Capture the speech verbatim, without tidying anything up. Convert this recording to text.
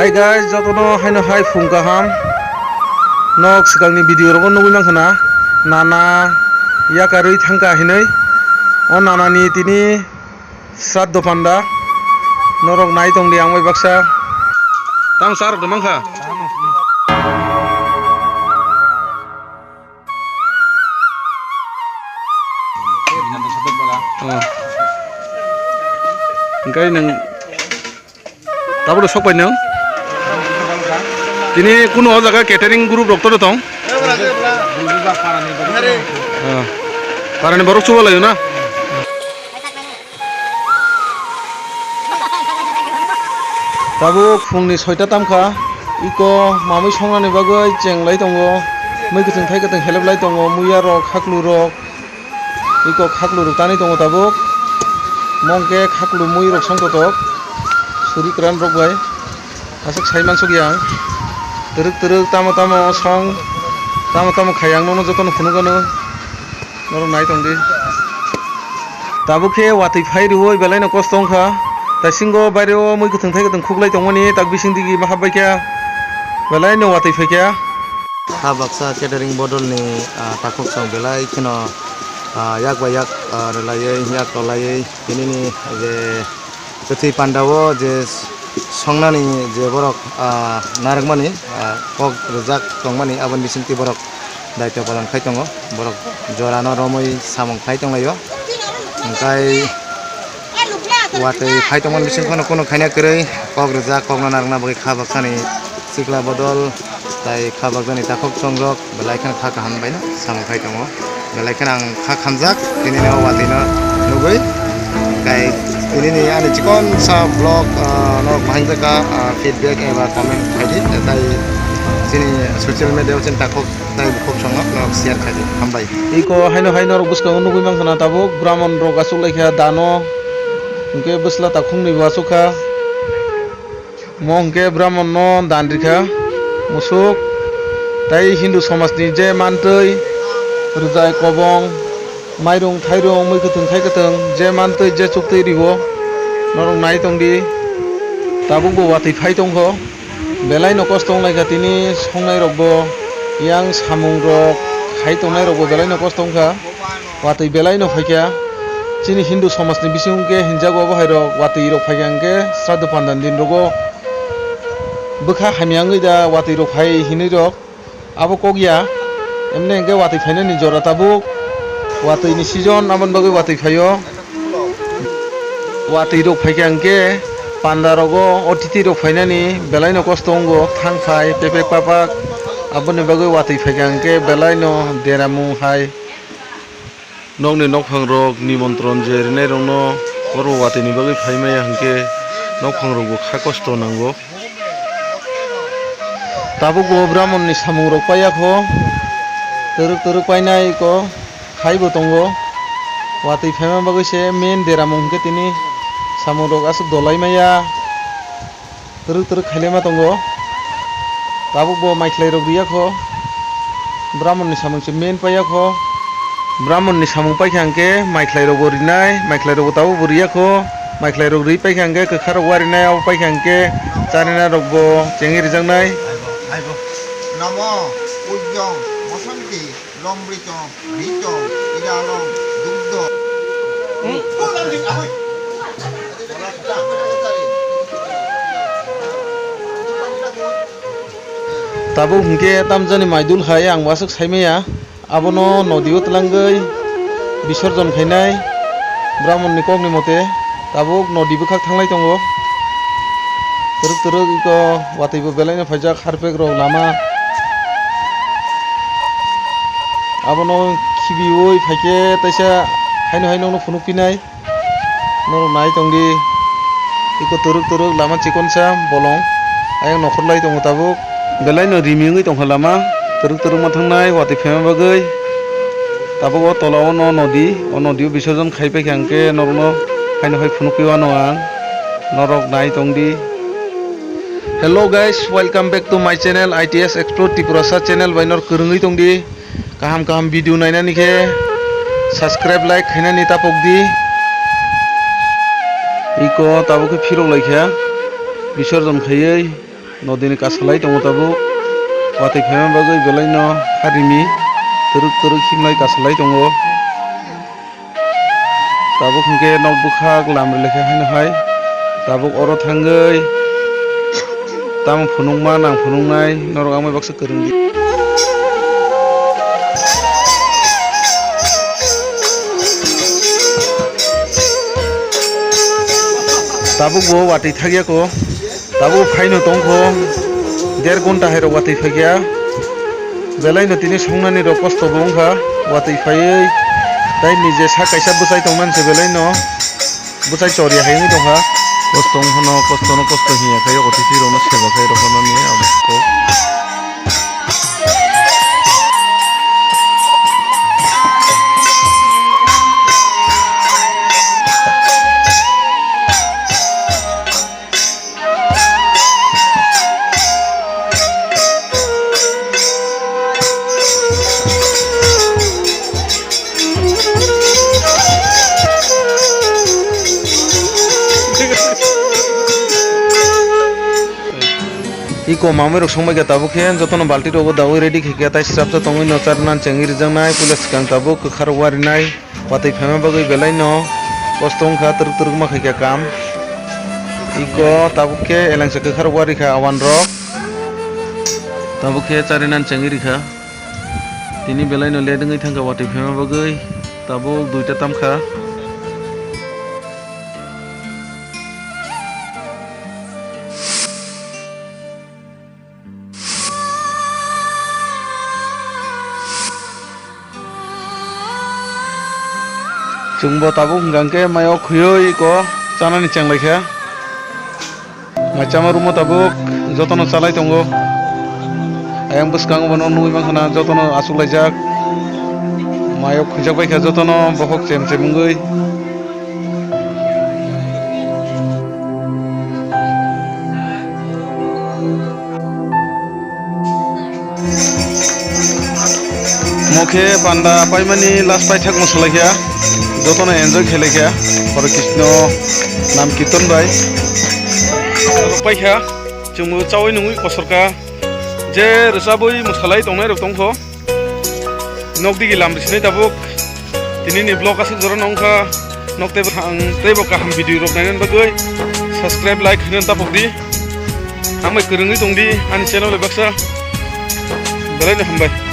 Hey guys, jotono haino hai phung kaham. Nok swkangni video rogo nugwi mankha na, nana yakarwi thangkha hinwi. O nanani tini sraddho panda. Norok nai tongdi ang bai baksa. Tamo sa rok mankha. Oh. Hingke nwng tabuk sok pai nwng? Tini kunu o jaga catering group rok to tong? Oh. Parani borok chuba laio na? Tabuk phungni soita tamkha, iko mamwi songnani bagwi chenglai tongo, mui kwchwng thai kwtwng heleplai tongo, muiya rok, khaklu rok, iko khaklu rok tanwi tongo tabuk, mongkhe khaklu mui rok song totok, suri kwran rok bai. Aswk sai mansukya ang. Twrwk twrwk tamo tamo song, tamo tamo khai ang nono jotono phunukgano. Norok nai tongdi. Tabuk khe watwi phai rwui belaino kosto wngkha. Taisingo baireo mui kwthwng thai kwthwng khuklai tongmani tak bising digi ma habbaikha. Belaino watwi phaikha. Ha baksa catering bodolni, ah, takhuk song belai kheno, ah, yak bai yak, ah, rwlaiwi, yak tolaiwi tinini je kwthwi pandao je songnani je borok, ah, narwkmani, ah, kok rwjak tongmani, aboni bisingtwi borok daityo palan khai tongo, borok jorano romwi samung khai tonglaio, hwnkhe watwi phai tongmani bising phano kunu khaina kwrwi kok rwjak, kokno narwkna bagwi kha baksani sikla bodol. Tai kha bakjani takhuk chongrok belai kheno kha kaham baino samung khai tongo. Belai kheno ang kha khamjak tinini o watwi no nugwi. Tai tinini ani chikon sa vlog, ah, norok bahai wngkha, ah, feedback eba comment khaidi. Tai chini social media o chini takhuk tai bukhuk songno norok share khaidi. Hambai. Iko haino hai norok bwskango nugwi mankha na tabuk Brahmon rok achuk laikha dano. Hwnkhe bwsla takhuk nwi bo achukha. Mo hwnkhe Brahmonno dan rikha, musuk, tai Hindu somajni je mantwi, rwjai kobong, mairung thairung, mui kwthwng thai kwthwng, je mantwi je chuktwi rio, norok nai tongdi, tabukbo watwi phai tongkho, belaino kosto wnglaikha tini songnairokbo, yang samungrok khai tongnairokbo belaino kosto wngkha. Watwi belaino phaikha. Chini Hindu somajni bising hwnkhe hinjago bo hairok watwi rok phaikha hwnkhe sraddho pandani din rogo bwkha hamya wngwi da watwi rok phai hinwi rok abo kok ya. Emne hwnkhe watwi phainani jora tabuk watwini season, aboni bagwi watwi phaio. Watwi rok phaikha hwnkhe panda rogo otithi rok phainani belaino kosto wngo, thang phai pepek papak, aboni bagwi watwi phaikha hwnkhe belaino deramung hai. Nokni nokphang rok nimontron je rinai rokno oro watwi ni bagwi phai maya hwnkhe nokphang rok bo kha kosto nango. Tabuk bo Brahmon ni samung rok paiya kho, twrwk twrwk painai ko khai bo tongo. Watwi phaima bagwi se main deramung hwnkhe tini samung rok aswk dolai maya. Twrwk twrwk khailema tongo. Tabuk bo maikhlai rok riya kho. Brahmon ni samung se main paiya kho. Brahmon ni samung paikha hwnkhe maikhlai rok bo rinai, maikhlai rok bo tabuk bo riya kho. Maikhlai rok ri paikha hwnkhe kwkha rok warinai, abo paikha hwnkhe charinai rok bo chengwi rijaknai. Namo ujjong mosanti. Lombrichong, richong, inalong, dugdo. Tabuk hwnkhe tamjani maidul hai ang waswk saimaya. Abono nodi o twlangwi bisorjon khainai Brahmon ni kokni mote. Tabuk nodi bwkhak thanglai tongo. Twrwk twrwk iko watwi bo belaino phaijak, harpek rok lama. Abono khibiwi phaikhe taisa haino hai nokno phunuk pinai. Norok nai tongdi. Iko twrwk twrwk lama chikonsa bolong. Ayang nokhorlai tongo tabuk. Belaino rimi wngwi tongkha lama. Twrwk twrwk ma thangnai watwi phaima bagwi. Tabuk o tola o no nodi, o nodi o bisorjon khai paikha hwnkhe norokno haino hai phunukwi wano ang. Norok nai tongdi. Hello guys, welcome back to my channel I T S Explore Tiprasa channel bai norok kwrwngwi tongdi. Kaham kaham video nainani khe subscribe, like khainani tapokdi. Iko tabuk khe phirok laikha bisorjon khaiwi. Nodini kasalai tongo tabuk. Watwi phaima bagwi belaino harimi twrwk twrwk himlai kasalai tongo. Tabuk hwnkhe nok bwkhak lam rwlaikha haino hai. Tabuk oro thangwi tamo phunukma nang phunuknai norok amai baksa kwrwngdi. Tabuk bo watwi thakya ko. Tabuk phaino tongkho, der ghonta hai rok watwi phaikya. Belaino tini songnani rok kosto bo wngkha, watwi phaiwi. Tai nije sak kaisa bwchai tongnani se belaino bwchai chorya hai wngwi tongkha. Kosto wngphano kostono kosto hinya khai, otithi rokno seba khai roknani abo kok. Iko mamwi rok songbai kha tabuk khe jotono balti rogo daui ready khe khe tai srapsa tongwi no charnan chengwi rijaknai puila swkang tabuk kwkharok warinai. Watwi phaima bagwi belaino kosto wngkha, twrwk twrwk ma khaikha kam. Iko tabuk khe elengsa kwkharok warikha awan rok. Tabuk khe charinan chengwi rikha. Tini belaino late wngwi thangkha watwi phaima bagwi. Tabuk duita tamkha. Chwngbo tabuk hwnkha hwnkhe mayo khuyui iko chanani chenglaikha. Mai chama rumo tabuk jotono chalai tongo. Ayang bwskango bono nugui mankha na jotono achuklaijak. Mayo khwijak baikha jotono bokhok chem chem wngwi. Mo khe panda paimani last paithak mwsalaikha, jotono enjoy khailai kha, Hare Krishna nam kirtan bai. Paikha, chwngbo chaui nungwi kosorkha, je rwchabwi mwsalai tongnai rok tongkho. Nok digi lam risinai tabuk. Tini ni vlog aswk jora no wngkha. Nok teibo ang teibo kaham video rok nainani bagwi subscribe, like khainani tapok di. Hambai kwrwngwi tong di ani channel bai baksa. Belai no hambai.